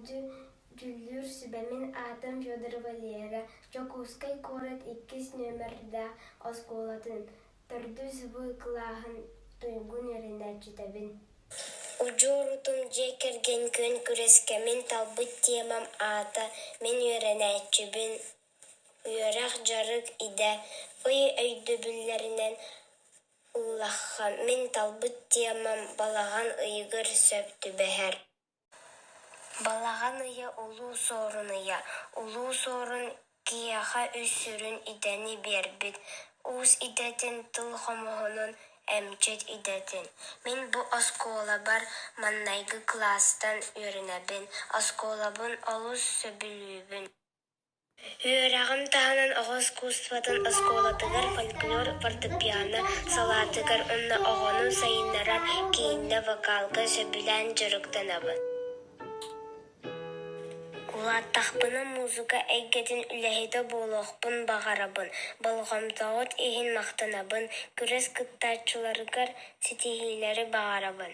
Күндү дьүүллүүр сүбэ, мин аатым Федорова Лера, Дьокуускай куорат иккис нүөмэрдээх оскуолатын төрдүс В кылааһын туйгун үөрэнээччитэбин. Удьуор утум дьиэ кэргэн күөн күрэскэ мин талбыт темам аата «Мин үөрэнээччибин, үөрэх, дьарык, идэ, ый өйдөбүллэринэн ыллахха, мин талбыт темам балаҕан ыйыгар сөп түбэһэр. Балаҕан ыйа Улуу Суорун ыйа. Улуу Суорун киһиэхэ үс сүрүн идэни биэрбит: уус идэтин, тыл хомуһунун, эмчит идэтин. Мин бу оскуолабар маҥнайгы кылаастан үөрэнэбин, оскуолабын олус сөбүлүүбүн. Үөрэҕим таһынан оҕо искусствотын оскуолатыгар фольклор, фортепиано салаатыгар уонна оҕону сайыннарар кииҥҥэ вокалга сөбүлээн дьарыктанабын. Улааттахпына музыка эйгэтин үлэһитэ буолуохпун баҕарабын. Болҕомтоҕут иһин махтанабын, күрэс кыттааччыларыгар ситиһиилэри баҕарабын.